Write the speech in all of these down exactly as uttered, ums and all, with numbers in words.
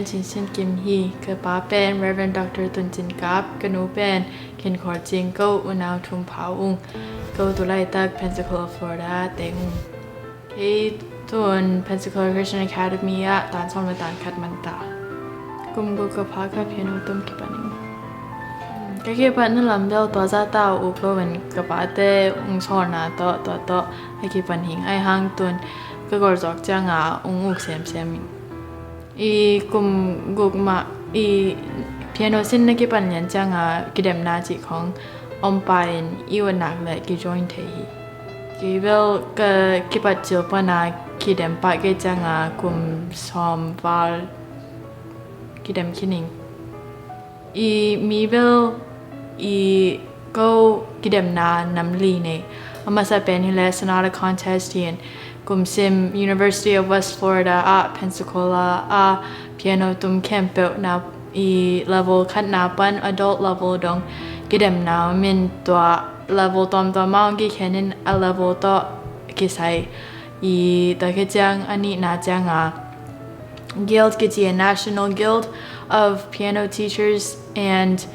Cin Sian Kim hi. Ka pa pen Reverend Doctor Tun Cin Kap, ka nu pen Khin Khor Cing, ko unau thum pha ung. Ko tu laitak Pensacola, Florida ah teng ung. Kei tun Pensacola Christian Academy ah tan sawm le tan khat man ta. Kum guk ka pha kha piano tum kipan ing. Ka kipatna lam bel tua zah ta uk lo in, ka pate ung sawlna tawh, tua tawh a kipan hi ing. Ahi hang tun ka gawr zawk ciangin ung uk semsem ing. I kum guk mah i piano sin na kipan lian ciangin kidemna cih khong om pah in, i utnak le kijoin thei hi. Kei bel ka kipat cil pana kidem pah kei ciangin kum sawm val kidem khin ing. I mi bel i ko kidemna nam li nei. A masa pen hi leh Sonata Contest hi in, kum sim University of West Florida ah Pensacola ah piano tum khempeuh na, i level khatna pan adult level dong kidemna om in, tua level tuamtuam ah ong kikhen in, a level tawh kisai. I tua khit ciang a nihna ciangin Guild kici in, National Guild of Piano Teachers and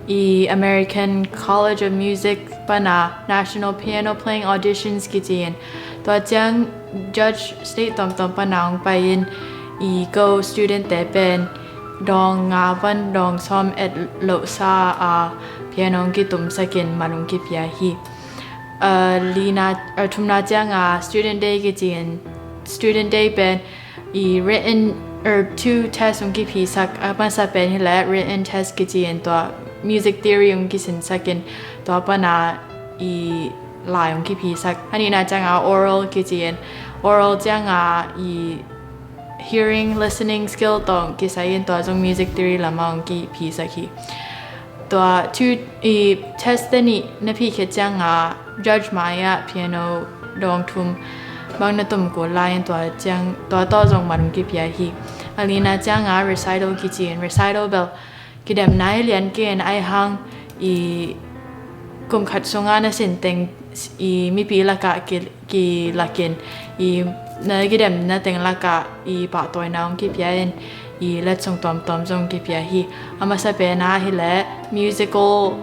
i American College of Music pana National Piano Playing Auditions kici in. Tua ciang judge state tuamtuam pana ong pai in, i ko student te pen dawng nga pan dawng sawm et loh sa a piano ong kitumsak in man ong kipia hi. A lina, a thumna ciangin student day kici in, student day pen i written or two test ong kiphisak. A masa pen hi leh written test kici in, tua music theory ong kisinsak in, tua pana i lai ong kiphisak. A nihna ciangin oral kici in, oral ciangin i hearing, listening skill tawh kisai in, tua zong music theory lamah ong kiphisak hi. Tua two i test te nih na phi khit ciangin judge mai-ah piano dawng thum bang na tum kul lai in, tua ciang, tua tawh zong man ong kipia hi. A lina ciangin recital kici in, recital bel kidemna hi lian kei in, ahi hang i kum khat sungah na sin teng i mipi lakah ki, kilak in, i na kidemna teng lakah i pahtawina ong kipia in, i letsong tuamtuam zong kipia hi. A masa pen ah hi leh musical,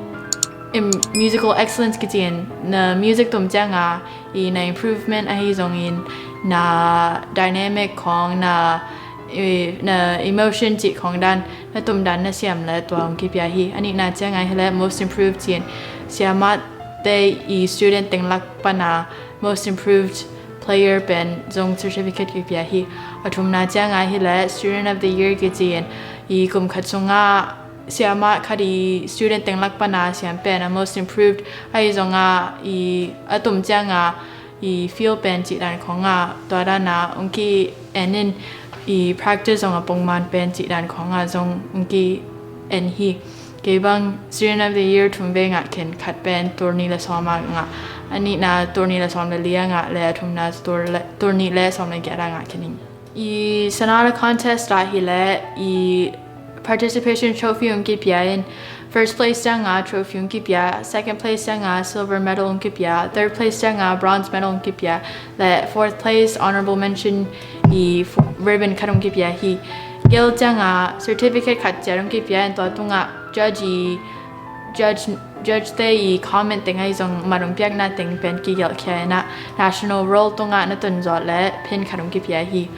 im, musical excellence kici in, na music tum ciangin i na improvement ahi zongin na dynamic khong, na i, na emotion cih khong dan, na tum dan na siam leh tua ong kipia hi. A nihna ciangin hi leh most improved ci in, siamah te i student teng lak pana most improved player pen zong certificate kipia hi. A thumna ciangin hi leh student of the year kici in, i kum khat sungah siamah khat i student teng lak pana siam pen a most improved ahi zongin, i a tum ciangin i field pen cih dan khongah tua danah ong ki-en in, i practice zong a pongman pen cih dan khongah zong ong ki-en hi. Kei bang student of the year thum vei ngah khin, khat pen tul nih le sawm ah ngah, a nihna tul nih le sawm le li ah ngah, le a thumna tul le, tul nih le sawm le giat ah ngah khin ing. I Sonata Contest ah hi leh i participation trophy ong kipia in, first place ciangin trophy ong kipia, second place ciangin silver medal ong kipia, third place ciangin bronze medal ong kipia, le fourth place honorable mention i f-, ribbon khat ong kipia hi. Guild ciangin certificate khat ciat ong kipia in, tua tungah judge i, judge, judge te i comment teng ahi zong man ong piakna teng pen kigelh khia in ah, national roll tungah na tun zawh leh pen khat ong kipia hi.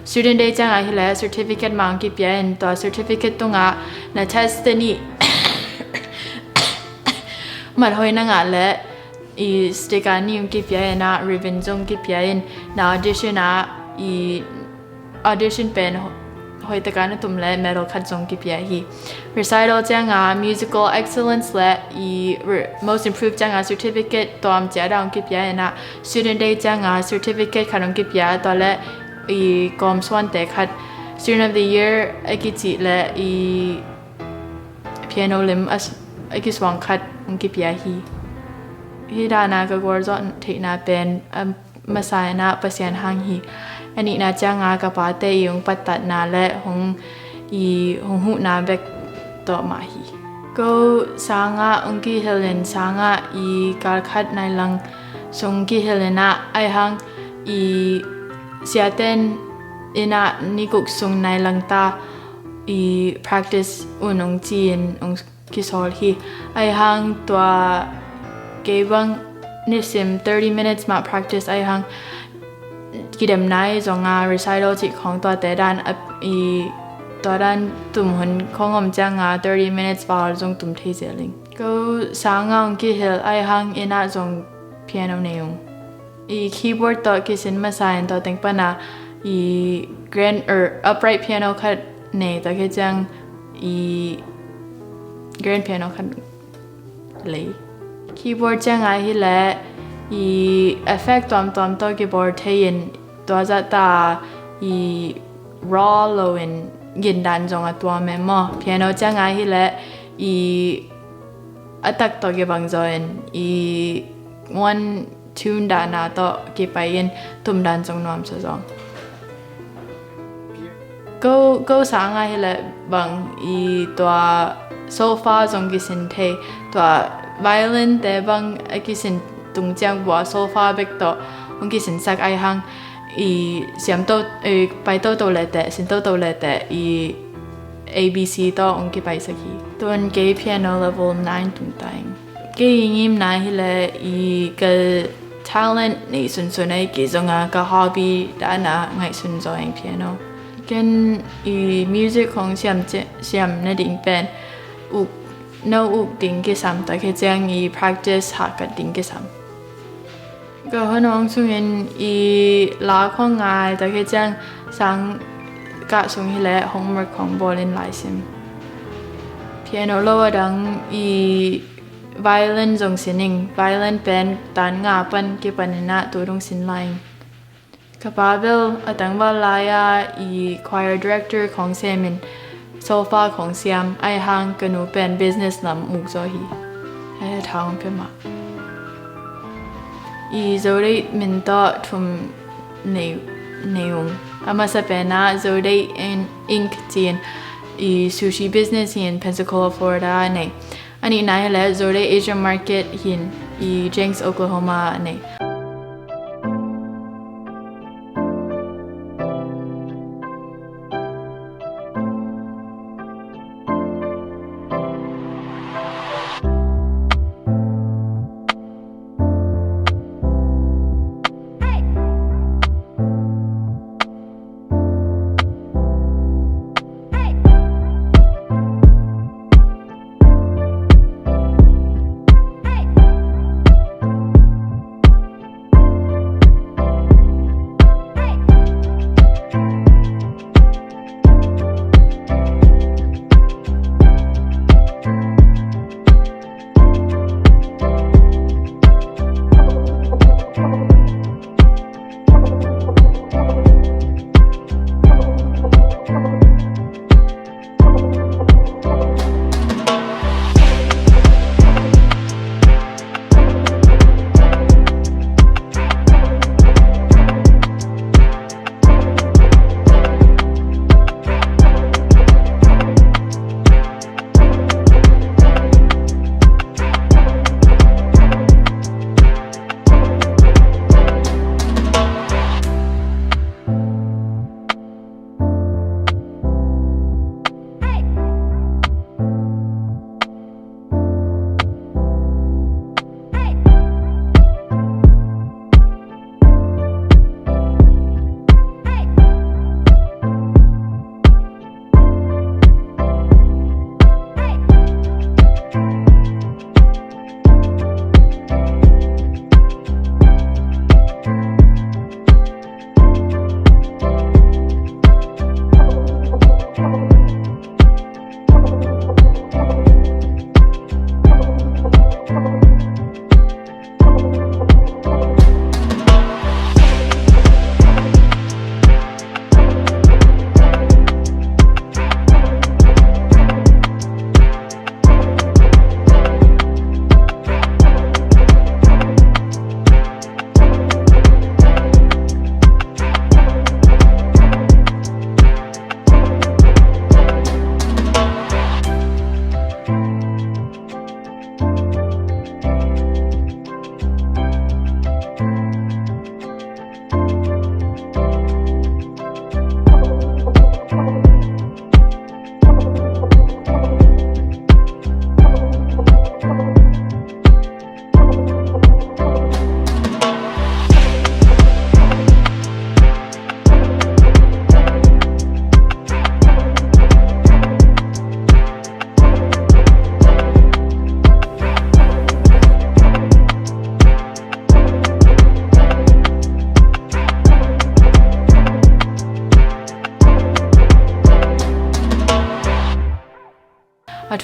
Student day ciangin hi leh certificate mah ong kipia in, tua certificate tungah na test te nih mat hoih na ngah leh i sticker nih ong kipia in ah, ribbon zong kipia in, na audition ah i audition pen ho-, hoih takin na tum leh medal khat zong kipia hi. Recital ciangin musical excellence le i re-, most improved ciangin certificate tawm ciat ong kipia in ah, student day ciangin certificate khat ong kipia, tua le i kawm suante khat, student of the year a kicih le i piano lim a s-, a kisuang khat ong kipia hi. Hih dana ka gualzawh theihna pen a masa in ah Pasian hang hi. A nihna ciangin ka pate i ong pattatna le hong, i hong huhna bek tawh mah hi. Ko sangah ong kihel in, sangah i kal khat nai lang sung kihel in ah, ahi hang i siaten in ah ni guk sung nai lang ta i practice un ong ci-in ong kisawl hi. Ahi hang tua kei bang nisim thirty minutes mah practice ahi hang kidemna i zong a recital cih khawng tuate dan a, i tua dan tum hun khawng om ciang a thirty minutes val zong tum thei zel ing. Ko sang a ong kihilh ahi hang inn ah zong piano nei ung. I keyboard tawh kisin masa in tua teng pana i grand or upright piano khat nei tua ke ciang i grand piano khat lei. Keyboard ciang a hi leh i effect tuamtuam tawh kibawl thei in tua zah ta i raw lo in gindan zong a tuam e maw. Piano ciang a hi leh i a tak tawh kibang zaw in i one tune dan a tawh kipai in tum dan zong nuam sa zong. Ko, ko sang a hi leh bang i tua solfa zong kisin thei, tua violin te bang a kisin tung ciang bua solfa bek tawh ong kisin sak ahi hang i siam to, i pai toto le te, sin toto le te i A B C tawh ong kipai sak hi. Tun kei piano level nine tung ta ing. Kei i ngimna hi leh i ka talent nei sunsun a i kei zong a ka hobby dan a ngaihsun zaw ing piano. Ken i music khawng siam ci-, siam nading pen uk, no uk ding kisam tua ke ciang i practice hakat ding kisam. Ka hun ong sungin i la khawng ngai tua ke ciang sang kah sung hi leh homework khawng bawl in lai sim. Piano lo a dang i violin zong sin ing, violin pen tan nga pan kipan in a tu dong sin lai ing. Ka pa bel a tangval lai a i choir director khawng sem in solfa khawng siam ahi hang ka nu pen business lam muk zaw hi. Ahi a thang pia mah. I Zo Date min tawh thum nei, nei ung. A masa pen a Zo Date Inc ci-in i sushi business hi in Pensacola, Florida a nei. A nihna hi leh Zo Date Asian Market hi in i Jenks, Oklahoma a nei.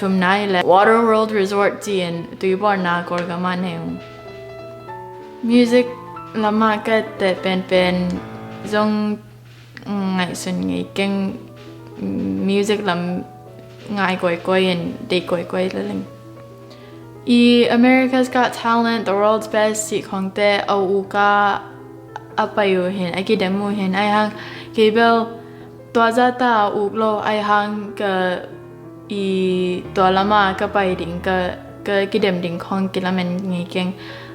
Thumna hi leh Water World Resort ci-in tuibawlna Kawlgam ah nei ung. Music lamah ka teh penpen zong ngaihsun ngei keng, music lam ngai kawikawi in deih kawikawi lel ing. I America's Got Talent, The World's Best cih khawngte a uk a, a pai uh hin, a kidem uh hin, aihang kei bel tua zata a uk lo, aihang ka i tua lama ka pai ding, ka, ka kidem ding khawng kilamen ngei keng,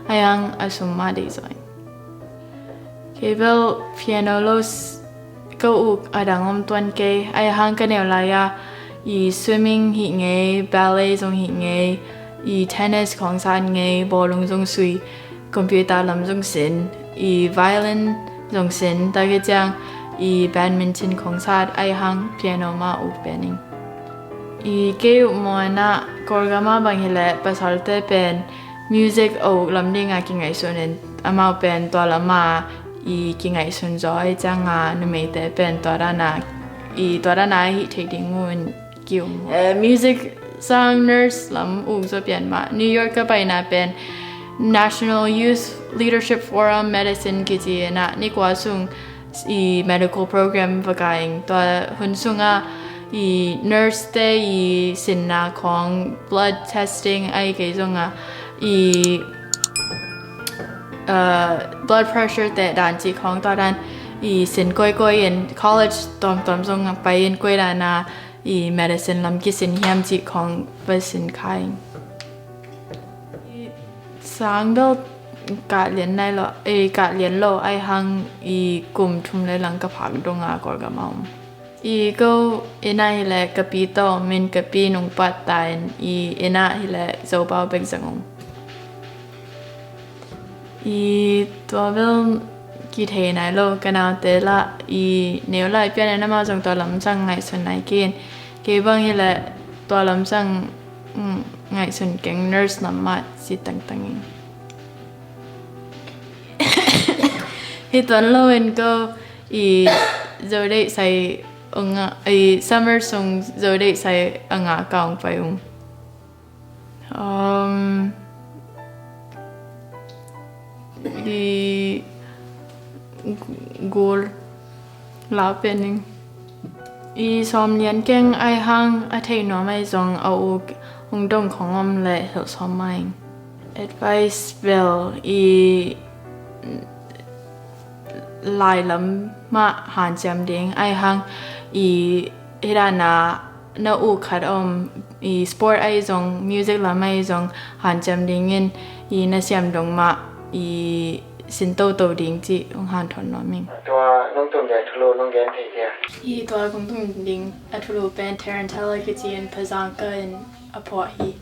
aihang a sum mah deih zaw ing. Kei bel piano lo ka uk a dang om tuan kei, aihang ka neu lai-a i swimming hih ngei, ballet zong hih ngei, i tennis khawng sat ngei, bawlung zong sui, computer lam zong sin, i violin zong sin, tak hi ciang i badminton khawng sat, aihang piano mah uk pen ing. I kei uh muanah Kawlgam ah bang hi leh pasalte pen music a uk lam dinga kingaihsun in, amau pen tua lama i kingaihsun zaw, ahi cianga numeite pen tua dana i tua dana hih thei ding uh in ki-um. Eh, music sang nurse lam uk zaw pian mah. New York ka paina pen National Youth Leadership Forum Medicine kici inah ni kua sung i medical program va kai ing. Tua hun sungah i nurse te i sinna khawng, blood testing ahi kei zongah i, uh, blood pressure te dan cih khawng tua dan i sin kawikawi in, college tuamtuam zong pai in koi dana i medicine lam kisin hiam cih khawng va sin kha ing. I sang bel kah lian nai lo, i kah lian lo, aihang i kum thum le lang ka phak donga Kawlgam a om. I ko inn ah hi leh ka pi tawh min ka pi nungpat ta in, i inn ah hi leh Zobau bek zang ung. I tua bel kithei nai lo, ka naute lah i neu lai pian in amau zong tua lam sang ngaihsun nai kei in. Kei bang hi leh tua lam sang, mm, ngaihsun keng, nurse lam mah ci tangtang ing. Hi tuan lo in ko i Zo deih sai a ngah, i summer sung Zo deih sai a ngah ka ong pai ung. Um, i gu-, gul la pening. I sawm lian keng, aihang a theih nuam ahi zong a uk hong dong khong om leh hilh sawm mah ing. Advice bel i lai lam mah hanciam ding, aihang i hi dana na uk khat om, i sport ahi zong, music lam ahi zong hanciam dingin i na siam dong mah i sin toto ding cih hong hanthawn nuam ing. Tua nong tum ding a thulu nong gen thei hia? Hi tua kong tum ding a thulu pen Tarantella kici in, Phazang ka in a phuah hi.